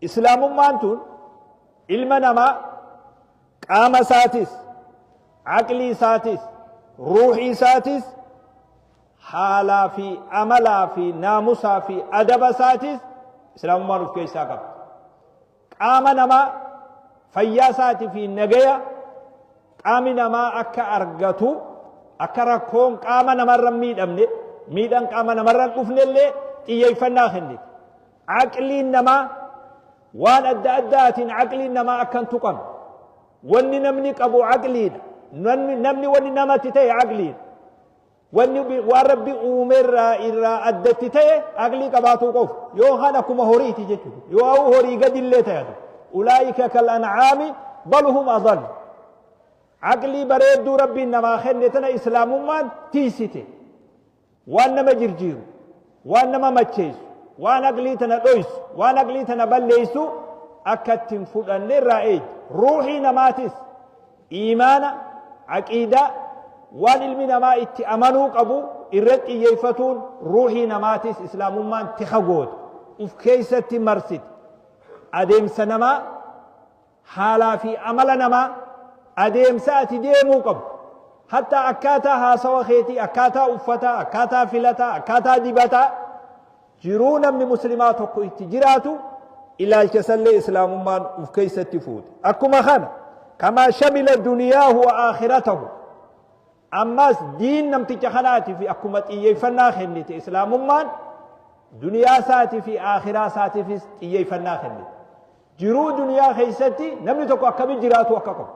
Islaamummaan tun ilma namaa qaama isaatis, aqlii isaatis, ruuhii isaatis, haalaa fi amalaa fi naamusaa fi adaba isaatis islaamummaan of keessaa qabdi. Qaama namaa fayyaa isaatii fi nagaya qaami namaa akka argatu akka rakkoon qaama namarra hin miidhamne miidhaan qaama namarra hin dhufnellee xiyyeeffannaa kenniti. Aqliin namaa waan adda addaatiin aqliin namaa akka hin tuqamne. Wanni namni qabu aqliidha. Namni wanni namatti ta'e aqliidha. Wanni waan Rabbi uumerraa irraa addatti ta'e aqlii qabaatuu qofa. Yookaan akkuma horiiti jechuudha. Yoo horii gadillee ta'atu. Ulaa'ika kal an'aami bal hum adall. Aqlii bareedduu Rabbiin namaa kenne tana islaamummaan tiisite. Waan nama jirjiiru, waan nama macheessu, waan aqlii tana dhoysu, waan aqlii tana balleessu akka itti hin fudhanne irraa eegi. Ruuhii namaatis iimaana, aqiidaa, waan ilmi namaa itti amanuu qabu irratti xiyyeeffatuun ruuhii namaatis islaamummaan tika goota. Uf keessatti marsiti. Adeemsa namaa haalaa fi amala namaa, adeemsa ati deemuu qabdu, hattaa akkaataa haasawa keetii, akkaataa uffataa, akkaataa filataa, akkaataa dibataa, jiruu namni muslimaa tokko itti jiraatu ilaalcha sallee islaamummaan uf keessatti fuute. Akkuma kana kamaa shamila duniyaahu wa aakhiratahu Ammas diin namticha kanaati fi akkuma xiyyeeffannaa kennite islaamummaan duniyaa isaati fi aakhiraa isaatiifis xiyyeeffannaa kennite. Jiruu duniyaa keessatti namni tokko akkamitti jiraatuu akka qabu,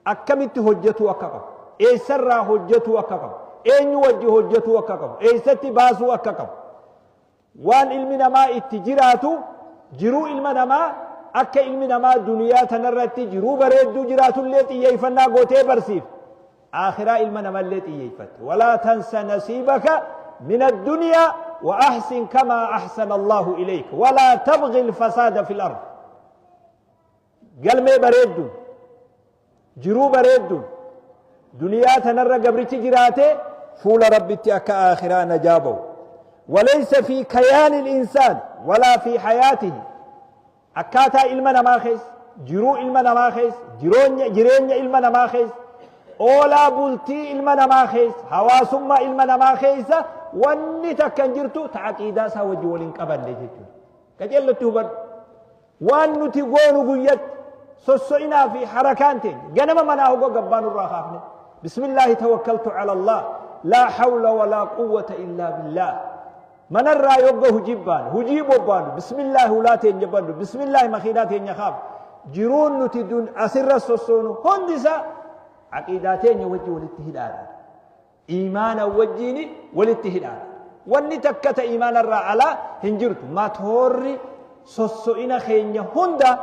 akkamitti hojjetuu akka qabu, eessarraa hojjetuu akka qabu, eenyu wajji hojjetuu akka qabu, eessatti baasuu akka qabu. Waan ilmi namaa itti jiraatu jiruu ilma namaa akka ilmi namaa duniyaa tanarratti jiruu bareedduu jiraatullee xiyyeeffannaa gootee barsiifte. Aakhiraa ilma namallee xiyyeeffatte. Walaa tansa nasiibaka min addunyaa wa ahsin kamaa ahsana Allahu ilayka walaa tabghi alfasaada fil ard. Galmee bareedduun, jiruu bareedduun, duniyaa tanarra gabrichi jiraate fuula Rabbitti akka aakhiraa najaa ba'u. Walaysa fi kayaani insaan walaa fi hayaatihi. Akkaataa ilma namaa keessa, jiruu ilma namaa keessa, jiroenya jireenya ilma namaa keessa, oolaa bultii ilma namaa keessa, hawaasummaa ilma namaa keessa wanni takka hin jirtu ta aqiidaa isaa wajji wal hin qabanne jechuudha. Qajeellotti hubadhu. Waan nuti goonu guyyatti sosso'inaa fi harakaan teenya ganama manaa hogoo gabbaa nurraa kaafne bismillaahi tawakkaltu ala Allah laa hawla walaa quwwata illaa billaah manarraa yogga hujii baanu hujii bobbaanu bismillaahi hulaa teenya bannu bismillaahi makiinaa teenya kaafnu jiruun nuti dun asirra sossoonu hundi isaa aqiidaa teenya wajji walitti hidhaadha. Iimaana wajjiin walitti hidhaadha. Wanni takka ta iimaana irraa alaa hin jirtu. Matoorri sosso'ina keenya hunda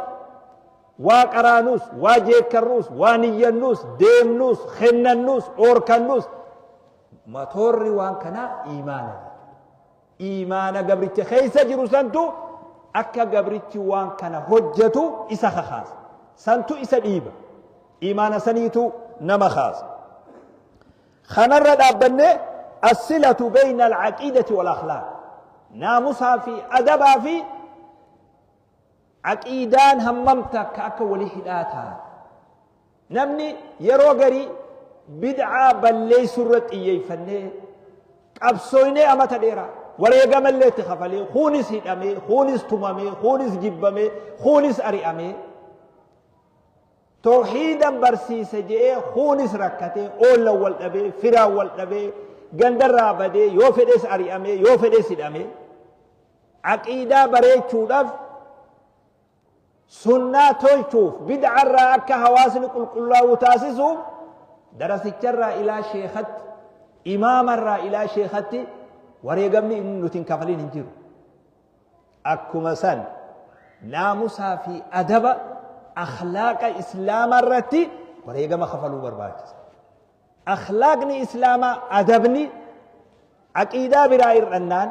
waa qaraanuus, waa jeekkarruus, waa niyyannuus, deemnuus, kennannuus, dhoorkannuus matoorri waan kanaa iimaana jechuudha. Iimaana gabricha keessa jiru santu akka gabrichi waan kana hojjetu isa kakaasa. Santu isa dhiiba. Iimaana saniitu nama kaasa. Kanarra dhaabbannee as-silatu bayna al-aqiidati wal akhlaaq. Naamusaa fi adabaa fi aqiidaan hammam takka akka wali hidhaa taate. Namni yeroo garii bid'aa balleessuu irratti xiyyeeffannee qabsooynee amata dheeraa wareegamallee itti kafalee kuunis hidhamee kuunis tumamee kuunis jibbamee kuunis ari'amee tawhiidan barsiise je'ee kuunis rakkatee oollan wal dhabee firaan wal dhabee gandarraa badee yoo fedhes ari'amee yoo fedhes hidhamee aqiidaa bareechuudhaaf Sunnaa tolchuuf, bid'arraa akka hawaasni qulqullaa'u taasisuuf darasicharraa ilaa sheekatti, imaamarraa ilaa sheekatti wareegamni inni nuti hin kafalin hin jiru. Akkuma san naamusaa fi adaba akhlaaqa islaamaa irratti wareegama kafaluu barbaachisa. Akhlaaqni Islaamaa adabni aqiidaa biraa ir'annaan,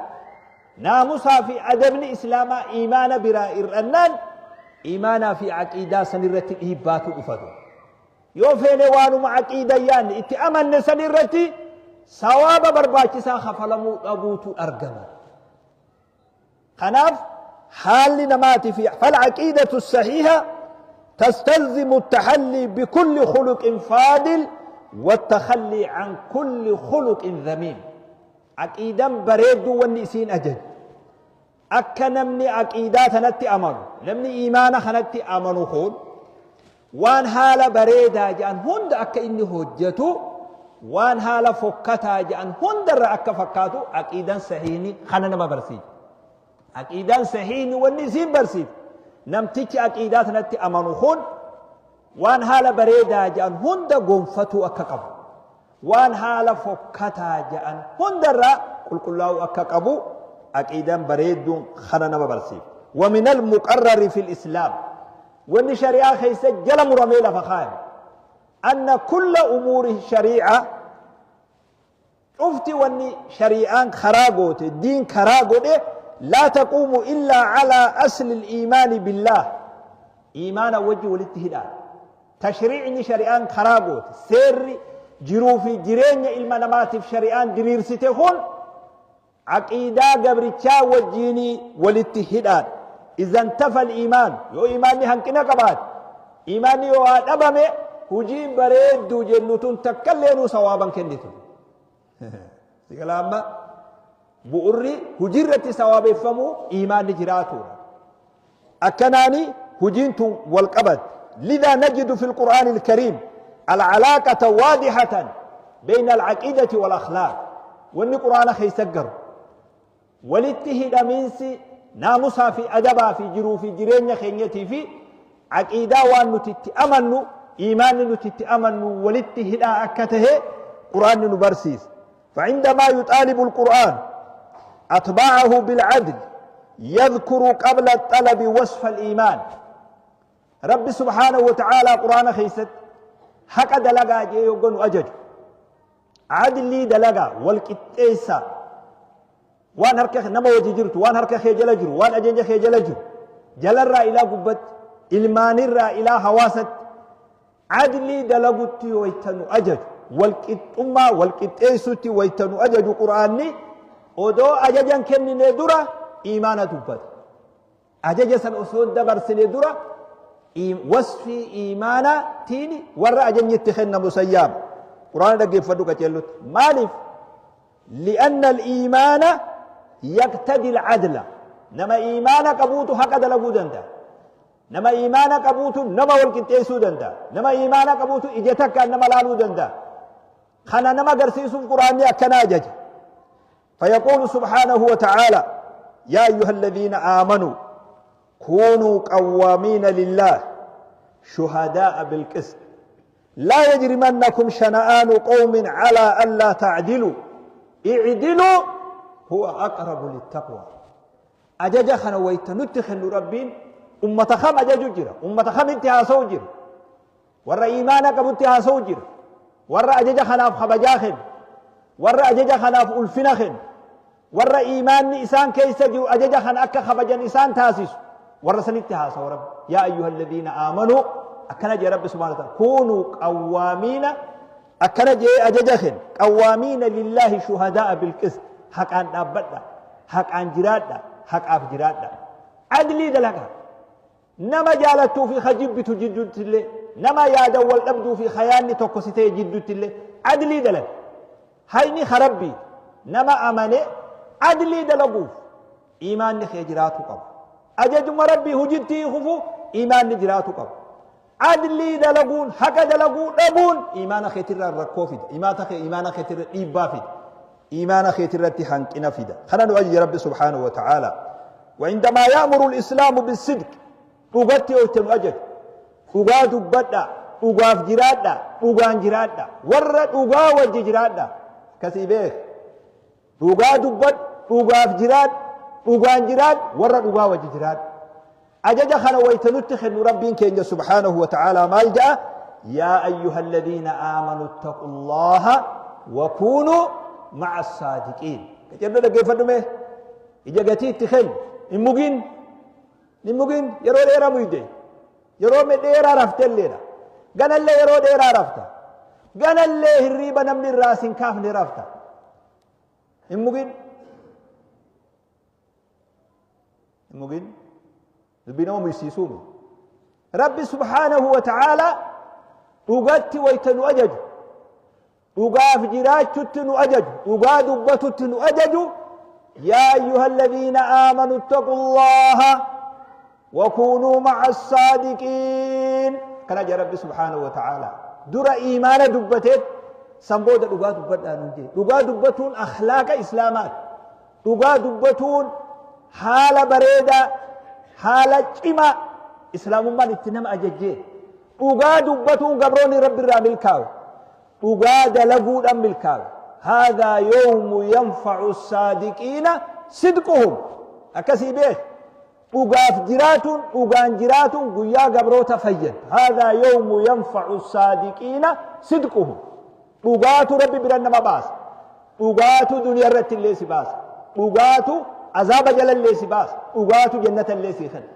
naamusaa fi adabni Islaamaa iimaana biraa ir'annaan, iimaanaa fi aqiidaa sanirratti dhiibbaatu dhufatu. Yoo feene waanuma aqiida yaanne itti amanne sanirratti sawaaba barbaachisaa kafalamuu dhabuutu argama. Kanaaf Haalli namaatii fi falcaqiidatu sahiiha tastalzimu taxallii bikulli khuluqin faadil wattakhallii can kulli khuluqin dhamiim. Aqiidan bareedduu wanni isiin ajajju akka namni aqiidaa tanatti amanu, namni iimaana kanatti amanu kun waan haala bareedaa jedhan hunda akka inni hojjetu, waan haala fokkataa jedhan hundarra akka fakkaatu aqiidan sahiihni kana nama barsiisa. Aqiidaan sahiihni wanni isiin barsiiftu namtichi aqiidaa tanatti amanu kun waan haala bareedaa jedhan hunda gonfatuu akka qabu, waan haala fokkataa jedhan hundarraa qulqullaa'uu akka qabu aqiidaan bareedduun kana nama barsiifti. ومن المقرر في الإسلام wanni shari'aa keessa jala muramee lafa kaayame أن كل أمور الشريعة cufti wanni shari'aan karaa goote, diin karaa godhe, لا تقوم إلا على أصل الإيمان بالله. Iimaana wajji walitti hidhaa. Tashriicni shari'aan karaa goote, seerri jiruu fi jireenya ilma namaatiif shari'aan diriirsite kun aqiidaa gabrichaa wajjiinii walitti hidhaan. إذا انتفى الإيمان, yoo iimaanni hanqina qabaate, iimaanni yoo haa dhabame, hujiin bareedduu jennu tun takkallee sawaaban kennitu. Sigala amma bu'urri hujiirratti sawaabeeffamuu iimaanni jiraatudha. Akkanaani hujiin tun wal qabatte. لذا نجد في القرآن الكريم العلاقة واضحة بين العقيدة والأخلاق. Wanni quraana keessa garu walitti hidhamiinsi naamusaa fi adabaa fi jiruu fi jireenya keenyatii fi aqiidaa waan nuti itti amannu, iimaanni nuti itti amannu walitti hidhaa akka tahe quraanni nu barsiisa. فعندما يطالب القرآن أتباعه بالعدل يذكر قبل الطلب وصف الإيمان. رب سبحانه وتعالى قرآن keeysatti haqa dalagaa jee yogganu ajaju, adlii dalagaa, wal qixxeessaa, waan harka nama wajji jirtu, waan harka kee jala jiru, waan ajaja kee jala jiru, jalarraa ilaa gubbatti, ilmaanirraa ilaa hawaasatti adlii dalagutti waytanu ajaju, wal qixxummaa wal qixxeessutti waytanu ajaju, qur'aanni odoo ajajan kennine dura iimaana dubbata. Ajaja san osoo dabarsine dura wasfii iimaanaatiin warra ajajni itti kennamu sayyaama. Qur'aana dhaggeeffadhu qaceellutti. Maaliif? لأن الإيمان يقتضي العدل. Nama iimaana qabuutu haqa dalaguu danda'a. Nama iimaana qabuutu nama wal qixxeessuu danda'a. Nama iimaana qabuutu ija takkaan nama laaluu danda'a. Kana nama agarsiisuuf quraanni akkana ajaja. فيقول سبحانه وتعالى: يا أيها الذين آمنوا كونوا قوامين لله شهداء بالقسط لا يجرمنكم شنآن قوم على ألا تعدلوا اعدلوا هو أقرب للتقوى. Ajaja kana wayta nutti kennu rabbiin ummata kam ajaju jira? Ummata kamitti haasa'u jira? Warra iimaana qabutti haasa'u jira, warra ajaja kanaaf kabajaa kennu, warra ajaja kanaaf ulfina kennu, warra iimaanni isaan keessa jiru ajaja kana akka kabajan isaan taasisu, warra sanitti haasa'u rabbi. يا أيها الذين آمنوا akkana jee rabbi سبحانه وتعالى. كونوا قوامين akkana jee ajaja kennu. قوامين لله شهداء بالقسط. Haqaan dhaabbadha, haqaan jiraadha, haqaaf jiraadha, adlii dalagaa. Nama jaalattuu fi kajibbitu jidduutti illee, nama yaadan wal dhabduu fi kayaanni tokko si ta'e jidduutti illee adlii dalaga. Hayni karabbii nama amane adlii dalaguuf iimaanni kee jiraatu qaba. Ajajuma rabbii hujitti hiikufu iimaanni jiraatu qaba. Adlii dalaguun, haqa dalaguu dhabuun iimaana keetirraa rakkoo fida, iimaana keetirra dhiibbaa fida, iimaana keetirratti hanqina fida. Kana nu ajaja rabbi سبحانه وتعالى. وعندما يأمر الإسلام بالصدق, dhugatti yoo nu ajaju, dhugaa dubbadha, dhugaaf jiraadha, dhugaan jiraadha, warra dhugaa wajji jiraadha. Kasii beek, dhugaa dubbadhu, dhugaaf jiraadhu, dhugaan jiraadhu, warra dhugaa wajji jiraadhu. Ajaja kana wayta nutti kennu rabbiin keenya سبحانه وتعالى maal ja'a? يا أيها الذين آمنوا اتقوا الله وكونوا مع الصادقين. Qaceelloo dhaggeeffadhu mee, ija gatii itti kennu. Hin mugin, hin mugin. Yeroo dheeraa muyde, yeroo dheeraa raftelleedha. Ganallee yeroo dheeraa rafta, ganallee hirriiba namni irraa sin kaafne rafta. Hin mugin, hin mugin. Dubbii nama muysiisuumi. Rabbi subhaanahu wa ta'aalaa dhugatti wayta nu ajaju, dhugaaf jiraachutti nu ajaju, dhugaa dubbatutti nu ajaju, yaa ayyuha alladhiina aamanu ittaqullaha wa kuunuu ma'a as-saadiqiin. Kana jedha Rabbi subhaanahu wa ta'aalaa. Dura iimaana dubbateet san booda dhugaa dubbadhaa nuun jedhe. Dhugaa dubbatuun akhlaaqa islaamaati. Dhugaa dubbatuun haala bareedaa, haala cimaa islaamummaan itti nama ajajjee. Dhugaa dubbatuun gabroonni Rabbi irraa milkaawe. Dhugaa dalaguudhaan milkaawe. Haadhaa yawmu yanfa'u saadiqiina sidquhum. Akkasii beek. Dhugaaf jiraatuun, dhugaan jiraatuun guyyaa gabroota fayyadu. Haadhaa yawmu yanfa'u saadiqiina sidquhum. Dhugaatu Rabbi bira nama baasa. Dhugaatu duniyaa irratti illee si baasa. Dhugaatu azaaba jala illee si baasa. Dhugaatu jannata illee si kenna.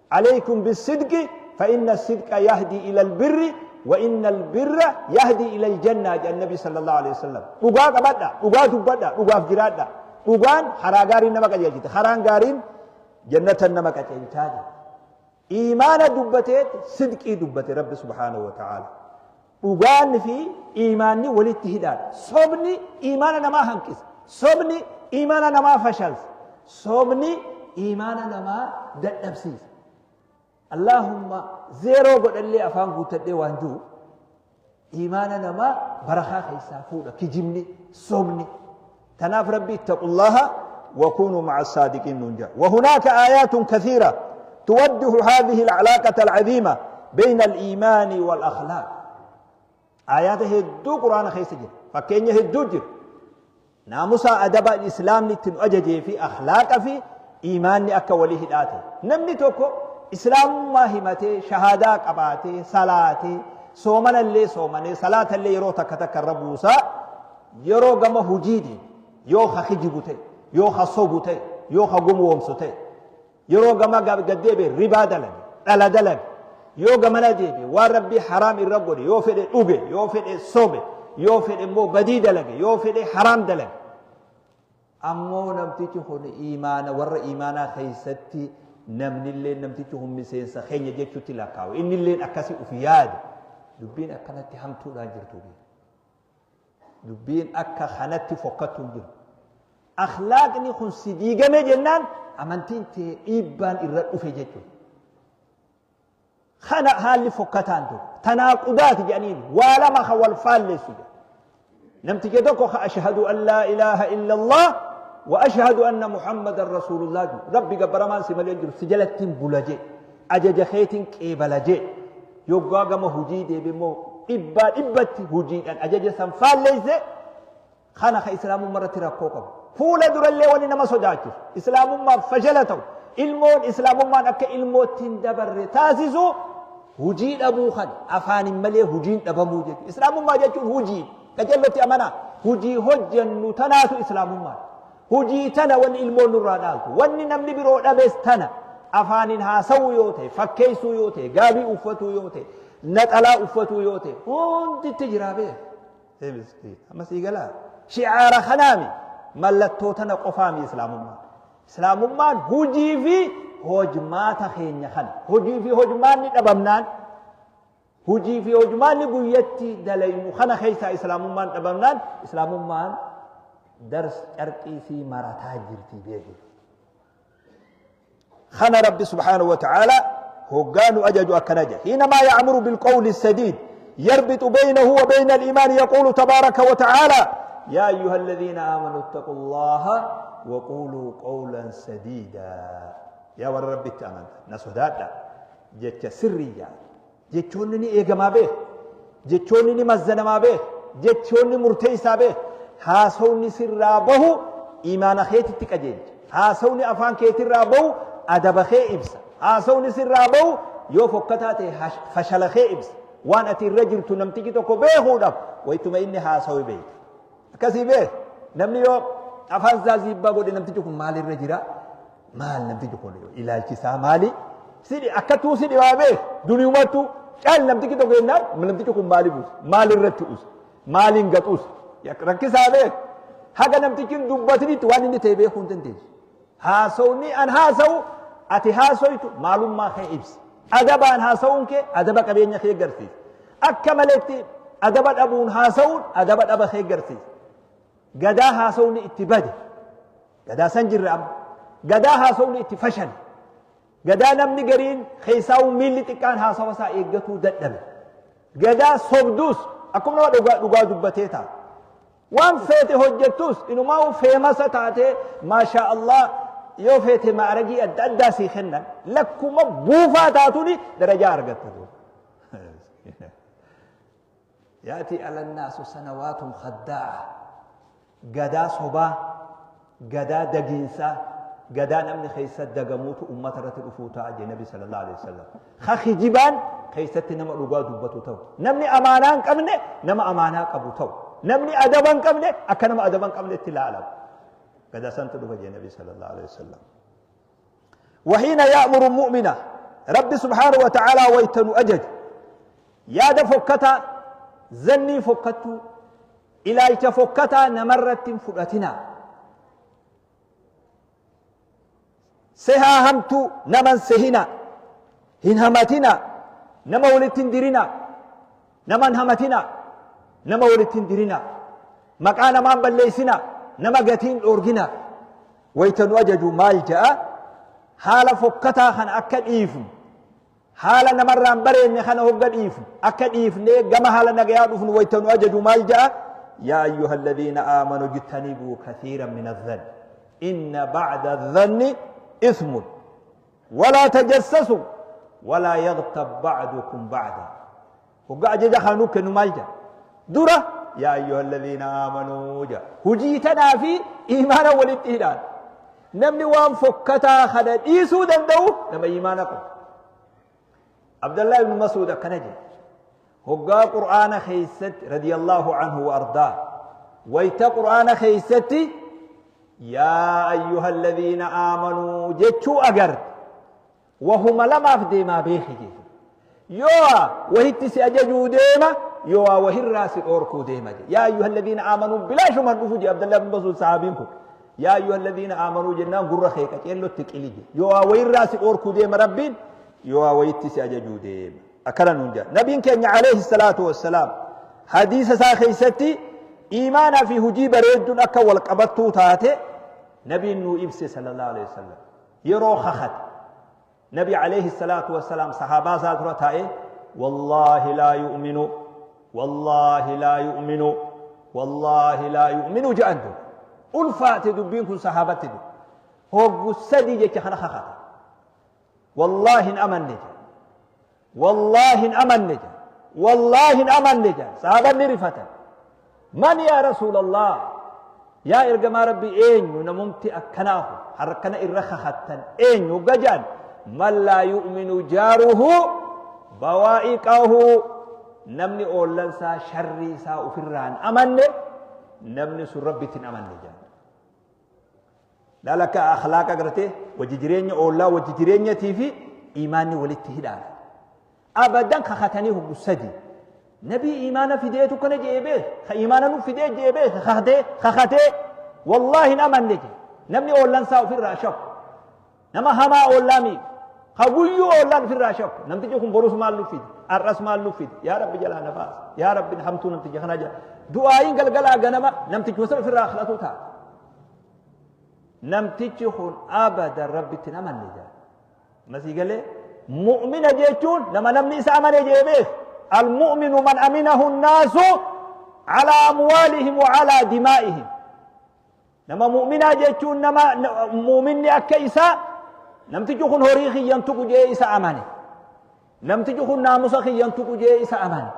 Alaykum bisidqi fa inna sidqa yahdi ila albirri wa inna albirra yahdi ila aljanna jedhan Nabi sallallahu alaihi wasallam. Dhugaa qabadha, dhugaa dubbadha, dhugaaf jiraadha. Dhugaan karaa gaariin nama qajeelchiti. Karaan gaariin jannatan nama qajeelchaa jedha. Iimaana dubbateet sidqii dubbate Rabbi subhaanahu wa ta'aala. Dhugaan fi iimaanni walitti hidhaadha. Sobni iimaana namaa hanqisa. Sobni iimaana namaa fashalsa. Sobni iimaana namaa dadhabsiisa. Allaahumma zeeroo godhallee afaan guuttadhee waan jiru iimaana namaa barakaa keessaa fuudha kijibni sobni. Tanaaf Rabbi ittaqullaha وكونوا مع الصادقين ننجا. وهناك آيات كثيرة توضح هذه العلاقة العظيمة بين الإيمان والأخلاق. آيات هدو قرآن خيس جر فكين هدو جر ناموسا أدب الإسلام نتن أججي في أخلاق في إيمان أكا وليه داته. نمني توكو إسلام ما همته شهادة قباته صلاته صومنا اللي صومنا صلاة اللي يرو تكتك الربوسا يرو قم هجيدي yoo ka kijibu ta'e, yoo ka sobu ta'e, yoo ka gowwoomsu ta'e, yeroo gama gad deebi'e ribaa dalage, dhala dalage, yoo gamana deebi'e waan Rabbii haraam irra godhe, yoo fedhe dhuge, yoo fedhe sobe, yoo fedhe immoo badii dalage, yoo fedhe haraam dalage. Ammoo namtichi kun iimaana warra iimaanaa keessatti namnillee namtichi kun miseensa keenya jechuutti lakkaawu. Innilleen akkasii uf yaade. Dubbiin akkanatti hamtuudhaan jirtu. Dubbiin akka kanatti fokkattu hin jiru. Akhlaaqni kun si diigame jennaan amantiin tee dhiibbaan irra dhufe jechuudha. Kana haalli fokkataan tokko tanaaqudaati jedhaniin waa lama kan wal faallessu jedha. Namticha tokko ka ashhadu an laa ilaaha illallah wa ashhadu anna muhammadan rasuulullah jedhu. Rabbi gabbaramaan si malee hin jiru si jalattiin bula jedhe. Ajaja keetiin qeebala jedhe. Yoggaa gama hujii deebi immoo dhibbaa dhibbatti hujiidhaan ajaja san faalleesse kana ka islaamummaa irratti rakkoo qabu. Fuula durallee wanni nama sodaachisu islaamummaaf fashala ta'u ilmoon islaamummaan akka ilmootti hin dabarre taasisu hujii dhabuu kana afaanin malee hujiin dhabamuu jechuudha. Islaamummaa jechuun hujii qacellotti amanaa hujii hojjennu tanaatu islaamummaa. Hujii tana wanni ilmoon nurraa dhaaltu. Wanni namni biroo dhabes tana. Afaaniin haasawuu yoo ta'e, fakkeessuu yoo ta'e, gaabii uffatuu yoo ta'e, naxalaa uffatuu yoo ta'e, hunditti jiraa beek. Ee miskiin. Amma sii galaa. Shi'aara kanaami. Mallattoo tana qofaami islaamummaan. Islaamummaan hujii fi hojmaata keenya kana. Hojii fi hojmaanni dhabamnaan Hujii fi hojmaanni guyyatti dalaynu kana keessaa islaamummaan dhabamnaan islaamummaan dars carqii sii marataa jirti beeki. Kana Rabbi subhaanahu wa ta'ala hoggaa nu ajaju akkana jedha. Hiinamaa ya'muru bilqawli sadiid yarbitu baynahu wa bayna al-iimaan yaquulu tabaaraka wa ta'ala yaa ayyuha alladhiina aamanu ittaqullaha wa quuluu qawlan sadiida. Yaa warra Rabbitti amantan na sodaadhaa. Jecha sirrii jaa. Jechoonni ni eegamaa beek. Jechoonni ni mazzanamaa beek. Jechoonni murteessaa beek. Haasawni sirraa bahu imaana keetitti qajeelcha. Haasawni afaan keetirraa bahu adaba kee ibsa. Haasawni sirraa bahu yoo fokkataa ta'e fashala kee ibsa. Waan ati irra jirtu namtichi tokko beekuudhaaf wayituma inni haasawe beekta. Akkasii beek. Namni yoo afaan isaa ziibbaa godhe namtichi kun maalirra jira? Maal namtichi kun ilaalchi isaa maali? Sidhi akkattuu si dhibaa beek duniyumattuu caal namtichi tokko jennaan namtichi kun maali buusa? Maal irratti usa? Maaliin gaxuus? Rakkisaa beek. Haga namtichi hin dubbatinitti waan inni ta'e beekuu hin dandeessu. Haasawni an haasawu ati haasoytu maalummaa kee ibsa. Adabaan haasa'uun kee adaba qabeenya kee garsiisa. Akka maletti adaba dhabuun haasa'uun adaba dhaba kee garsiisa. Gadaa haasa'uun itti bade. Gadaa san jirra amma. Gadaa haasa'uun itti fashale. Gadaa namni gariin keessaa'uu miilli xiqqaan haasawa isaa eeggatuu dadhabe. Gadaa sobduus akkuma nama dhugaa dhugaa dubbatee ta'a. Waan feete hojjettus inumaa feemasa taatee maashaa Allah yoo feete ma'aragii adda addaa sii kennan lakkuma buufaa taatuni darajaa argatta. Yaatii alannaasu sanawaatun khaddaa'a. Gadaa sobaa, gadaa dagiinsaa, gadaa namni keessa dagamuutu ummata irratti dhufuu ta'a jee Nabi sallallahu alaihi wasallam. Ka kijibaan keessatti nama dhugaa dubbatu ta'u. Namni amaanaa hin qabne nama amaanaa qabu ta'u. Namni adaba hin qabne akka nama adaba hin qabnetti ilaalamu. Gadaa santu dhufa jee Nabi sallallahu alaihi wasallam. Wahiina ya'muru mu'mina Rabbi subhaanahu wa ta'aalaa wayta nu ajaju yaada fokkataa zannii fokkattuu Ilaalcha fokkataa namarratti hin fudhatinaa. Sehaa hamtuu nama hin sehinaa. Hin hamatinaa. Nama walitti hin dirinaa. Nama hin hamatinaa. Nama walitti hin dirinaa. Maqaa namaa hin balleessinaa. Nama gatii hin dhoorginaa. Wayita nu ajaju maal ja'a? Haala fokkataa kana akka dhiifnu Haala namarraa hin bareenne kana hogga dhiifnu, akka dhiifnee gama haala nagayaa dhufnu wayta nu ajaju maal ja'a? Yaa ayyuha alladhiina aamanu ijtanibuu kathiiran min adhanni inna ba'da adhanni ismun walaa tajassasu walaa yaghtab ba'dukum ba'da. Hogga ajaja kana nu kennu maal ja'a? Dura yaa ayyuha alladhiina aamanuu ja'a. Hujii tanaa fi iimaana walitti hidhaan. Namni waan fokkataa kana dhiisuu danda'u nama iimaana qabu. Abdallah ibn Mas'ud akkana jedhe. Hoggaa Qur'aana keessatti radiyallahu anhu wa ardaa. Wayta Qur'aana keessatti yaa ayyuha alladhiina aamanuu jechuu agarte. Wahuma lamaaf deemaa beeki jechuudha. Yoo wahitti si ajajuu deema yoo wahirraa si dhoorkuu deema jedhe. Yaa ayyuha alladhiina aamanuu bilaashumaan dhufu jedhe Abdallah bin Mas'ud sahaabiin kun. Yaa ayyuha alladhiina aamanuu jennaan gurra kee qaceellotti qili jedhe. Yoo wahirraa si dhoorkuu deema Rabbiin yoo wahitti si ajajuu deema. Akkana nuun jedha. Nabiin keenya alayhi salaatu wassalaam hadiisa isaa keessatti iimaanaa fi hojii bareedduun akka wal qabattuu taate nabiin nuu ibse sallallahu alayhi wasallam. Yeroo kakate nabi alayhi salaatu wassalaam sahaabaa isaa dura taa'ee wallaahi laa yu'minu wallaahi laa yu'minu wallaahi laa yu'minu jedhan dur ulfaate dubbiin kun sahaabatti dur hoggu sadii jecha kana kakate wallaahi hin amanne jedhe Wallaahi hin amanne jedhe. Wallaahi hin amanne jedhe. Sahaabanni rifatan. Man yaa Rasuulallah? Yaa ergamaa Rabbii eenyu namumti akkanaa kun harkana irra kakattan eenyu hogga jedhan man laa yu'minu jaaruhu bawaa'iqahu namni oollansaa sharrii isaa ofirraa hin amanne namni sun Rabbitti hin amanne jedhan. Laala akka akhlaaqa gartee wajji jireenya oollaa wajji jireenyatii fi iimaanni walitti hidhaadha. Abadan kakatanii hoggu sadi. Nabii iimaana fideetu kana je'ee beek. Ka iimaana nu fidee je'ee beek. Kakatee kakatee wallaahi hin amanne jedhe. Namni oollaan isaa ofirraa shakku. Nama hamaa oollaa miidhu. Ka guyyuu oollaan ofirraa shakku. Namtichi kun borus maal nu fide? Har'as maal nu fide? Yaa Rabbi jalaa na baasa. Yaa Rabbi hamtuu namticha kanaa jala. Du'aayiin galgalaa ganama namtichi san ofirraa kadhatu ta'a. Namtichi kun abadan Rabbitti hin amanne jedha. Masii galee mu'mina jechuun nama namni isa amane jee beek. Al-mu'minu man aminahu naasu alaa amwaalihim wa alaa dimaa'ihim. Nama mu'minaa jechuun nama mu'minni akka isaa namtichi kun horii kiyyan tuqu jee isa amane. Namtichi kun naamusa kiyyan tuqu jee isa amane.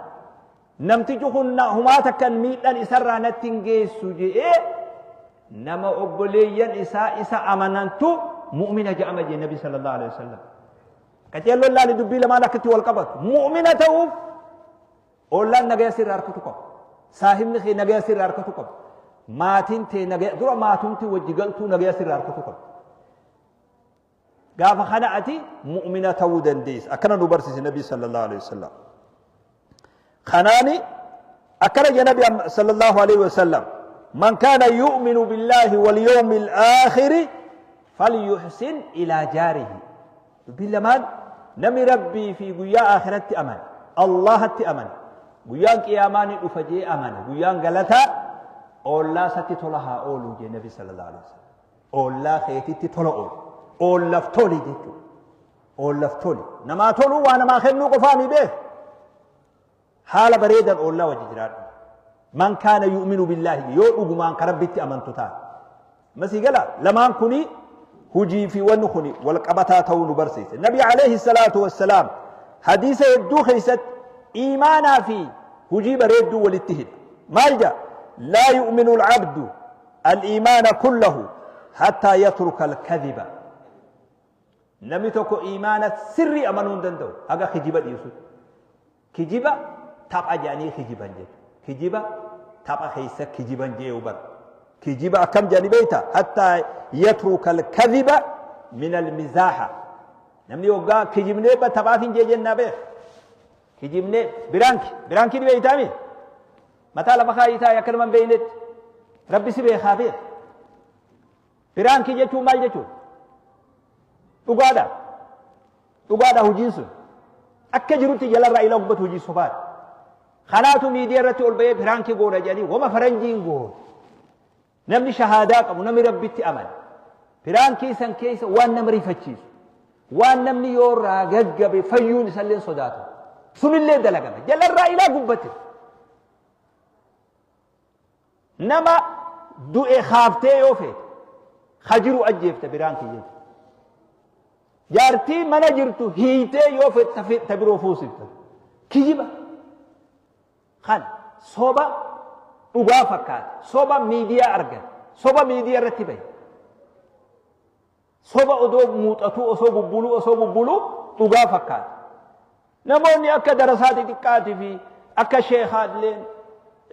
Namtichi kun humaa takkan miidhan isarraa natti hin geessu je'ee nama obboleeyyan isaa isa amanantu mu'mina je'ama jee nabi sallallahu alaihi wasallam. Qaceelloon laali dubbii lamaan akkatti wal qabatu. Mu'mina ta'uuf Ollaan nagaya sirra harkatu qaba. Saahibni kee nagaya sirra harkatu qaba. Maatiin tee nagaya dura maatumti wajji galtuu nagaya sirra harkatu qaba. Gaafa kana ati mu'mina ta'uu dandeessa. Akkana nu barsiise Nabi sallallahu alaihi wasallam. Kanaani akkana jedhe Nabi sallallahu alaihi wasallam. Man kaana yu'minu billahi wal yawmil aakhiri falyuhsin ilaa jaarihi. Dubbiin lamaan namni Rabbii fi guyyaa aakhiratti amane, Allaahatti amane, guyyaan qiyaamaa ni dhufa jee amane, guyyaan galataa oollaa isatti tola haa ooluu jee Nabi sallallahu alaihi wasallam. Oollaa keetitti tola oolu. Oollaf toli jechuudha. Oollaf toli. Namaa toluu waa namaa kennuu qofaa mi beek. Haala bareedan oollaa wajji jiraadhu. Man kaana yu'minu billaahi yoo dhugumaan ka Rabbitti amantu taate. Masii gala lamaan kuni hujii fi wanni kuni wal qabataa ta'uu nu barsiise. Nabi alayhi salaatu wassalaam hadiisa hedduu keessatti iimaanaa fi hujii bareedduu walitti hidha. Maal jedha? Laa yu'minu al-abdu al-iimaana kullahu hattaa yatruka al-kadhiba. Namni tokko iimaana sirrii amanuu hin danda'u haga kijiba dhiisutti. Kijiba tapha jedhanii kijiban jechuudha. Kijiba tapha keessa kijiban je'u bar. Kijiba akkam jedhanii beekta? Hattaa yatruka al-kadhiba min al-mizaaha. Namni hoggaa kijibnee ba taphaaf hin jee jennaa beek. Kijibnee biraanki biraankii ni beektaami? Mataa lafa kaayii taa'e akka nama hin beeknetti. Rabbi si beekaa beek. Piraankii jechuun maal jechuudha? Dhugaadha. Dhugaadha hojiin sun. Akka jirutti jalarraa ila gubbatu hojii sobaadha. Kanaatu miidiyaa irratti ol bahee piraankii goona jedhanii wama faranjiin goona. Namni shahaadaa qabu namni rabbitti amane. Piraankii san keessa waan nama rifachiisu. Waan namni yoo irraa gaggabe fayyuun isallee sodaatu. Sunillee dalagama. Jalarraa ilaa gubbatti. Nama du'e kaaftee yoo feete ka jiru ajjeefta biraan kiyya. Jaartii mana jirtu hiitee yoo feete ta biroo fuusifta. Kijiba. Kan soba dhugaa fakkaata. Soba miidiyaa argate. Soba miidiyaa irratti bahe. Soba odoo muuxatuu osoo bubbuluu osoo bubbuluu dhugaa fakkaata. Namoonni akka darasaa xixiqqaatii fi akka sheekaalleen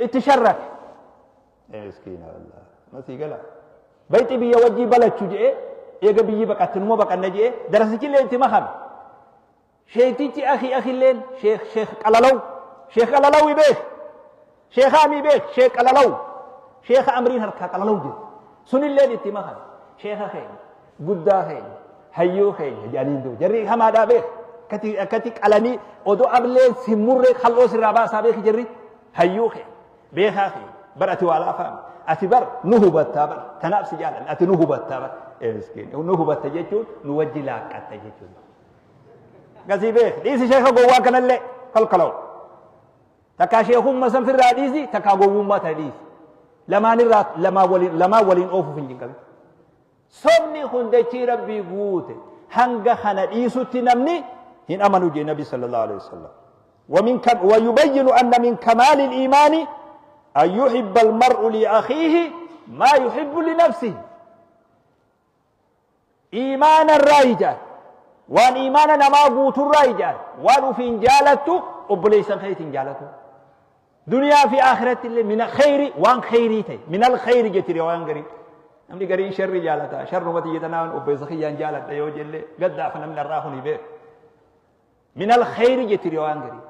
itti sharrake. Miskiina wallah. Masii gala. Bayxi biyya wajjii balachu je'ee eega biyyi baqatte numa baqanna je'ee darasichillee itti makame. Sheektichi akhi akhilleen sheekh sheekh qalalaw sheekh qalalawi beek sheekha amii beek sheekh qalalaw sheekha amriin harkaa qalalaw jedhu sunilleen itti makame sheekha keenya guddaa keenya hayyuu keenya jedhaniin duuba jarri hamaadhaa beek akkati akkati qalanii odoo ableen simmurree kal'oo sirraa baasaa beek jarri hayyuu keenya beekaa keenya bar ati waa laafaami ati bar nu hubattaa bar tanaaf si jaalanna ati nu hubattaa bar ee miskiin nu hubatta jechuun nu wajji laaqqatta jechuudha. Gasii beek dhiisi sheeka gowwaa kanallee kalkalaw. Takkaa sheekumma san firraa dhiisi takkaa gowwummaa tana dhiisi. Lamaan irraa lamaan waliin lamaan waliin oofuuf hin jinqabin. Sobni kun dachii rabbii guute hanga kana dhiisutti namni hin amanu jee nabi sallallahu alaihi wasallam. ومن كم ويبين أن من كمال الإيمان أن يحب المرء لأخيه ما يحب لنفسه Iimaana irraa ijaari. Waan iimaana namaa guutu irraa ijaari. Waan ufiin jaalattu obboleessan keetiin jaalatu. Duniyaa fi akhiratti illee mina kheyri waan kheyrii ta'e minal kheyri jetti riwaayaan garii. Namni gariin sharri jaalata. Sharruma tiyya tanaan obboleessa kiyyaan jaaladha yoo jelle gaddaafa namni irraa kuni beeku. Minal kheyri jetti riwaayaan garii.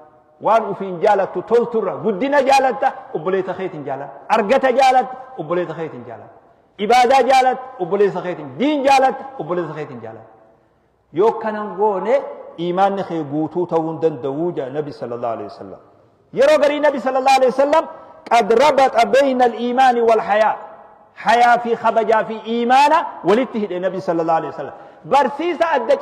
Waan ufiin jaalattu tolturra guddina jaalatta obboleessa keetiin jaaladha. Argata jaalatta obboleessa keetiin jaaladha. Ibaadaa jaalatta obboleessa keetiin diin jaalatta obboleessa keetiin jaaladha. Yoo kanan goone iimaanni kee guutuu ta'uu hin danda'u jedha Nabi sallallahu alaihi wasallam. Yeroo garii Nabi sallallahu alaihi wasallam qad rabaxa bayna al-iimaani wal hayaa. Hayaa fi kabajaa fi iimaana walitti hidhe Nabi sallallahu alaihi wasallam. Barsiisa adda